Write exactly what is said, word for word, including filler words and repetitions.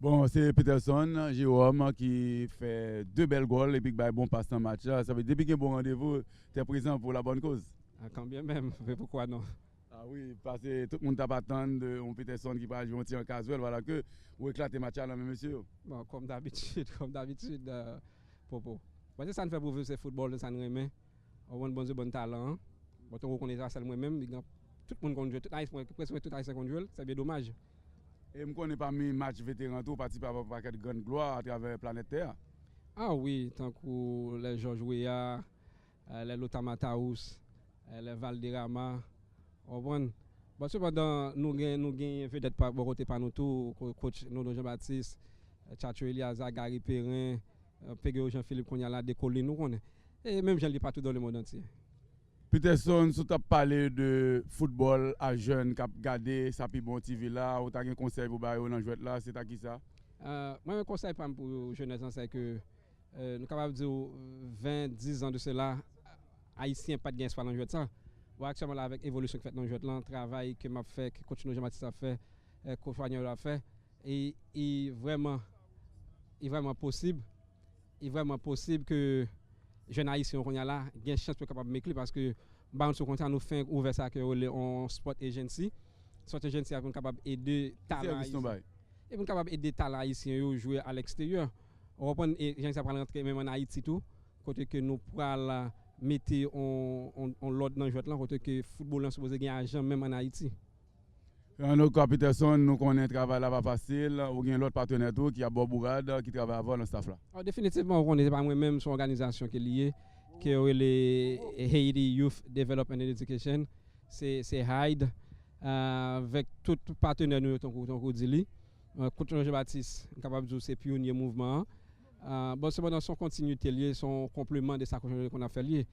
Bon, se Peterson Jerome ki fè de bèl gòl epi ki bay bon pas nan match la. Sa vle di, depi gen bon randevou, t'es présent pour la bonne cause. Ah, quand bien même, mais pourquoi non? Ah wi, paske tout moun t ap atann de yon Peterson ki pral jwe yon ti an kazwèl, vwala ke ou eklate match la nan men mesye yo. Bon, comme d'habitude, comme d'habitude, euh, Popo. Bon, se sa n fè pou viv, se foutbòl, se sa n renmen. Ou konn Bondye ban n talan an. Bon, tankou konnen sa sèl mwen menm, li gen tout moun konn jwe, tout Ayisyen, prèske tout Ayisyen konn jwe l, se byen domaj. E m konnen pami match veteran tou, ou patisipe avèk yon pakèt grenn glwa atravè planèt tè a. Ah wi, tankou lè George Weah, euh, lè Lothar Matthaus, euh, lè Valderrama, ou konprann? Bon, sepandan, nou gen, nou gen vedèt pa bò kote pa nou tou, ko- coach Nono Jean Baptiste, euh, Tchatcho Eliazar, Gary Perrin, euh, Peguero Jean Philippe kounye a la, Dekolin, ou konnen. E menm jan li patou dans le monde entier. Peterson, si w t ap pale de foutbòl a jèn k ap gade Sa Pi Bon T V la, ou ta gen konsèy pou ba yo nan jwèt la, se ta kisa? Euh, mwen, men konsèy pa m pou jenès lan, se ke, euh, nou kapab di w, ven, diz an de sela, Ayisyen pa t gen espwa nan jwèt sa. Bon, aktyèlman la, avèk evolisyon ki fèt nan jwèt lan, travay ke m ap fè, ke coach nou Jean Baptiste ap fè, euh, coach Wagner ap fè, e, e vrèman, e vrèman posib, e vrèman posib ke jèn Ayisyen yo kounye a la, gen chans pou yo kapab make li, paske m pa konn si w konn sa, nou fenk ouvè sa ke yo rele on sport agency. Sport agency a pou n kapab ede talan Sèvis nou Ayisyen. Bay. E pou n kapab ede talan Ayisyen yo jwe a leksteryè. Ou konprann, e jan sa pral rantre menm ann Ayiti tou, kote ke nou pral mete on, on, on lòd nan jwèt lan, kote ke foutbòl lan sipoze gen ajan menm ann Ayiti. An nou ka, Peterson, nou konnen travay la pa fasil, ou gen lòt patnè tou ki ap ba w bourad, ki travay avè w nan staff la. Oh, definitivman, ou konnen se pa mwen menm, se yon òganizasyon ke li ye, ke yo rele Haiti Youth Development and Education, se, se HYDE, euh, avèk tout patnè nou yo, tankou, tankou di li. Euh, Coach Jean Baptiste, m kapab di w se pyonye mouvman an. Euh, bon, sepandan, se yon kontinite li ye, se yon konpleman de sa Coach Jean konn ap fè li ye.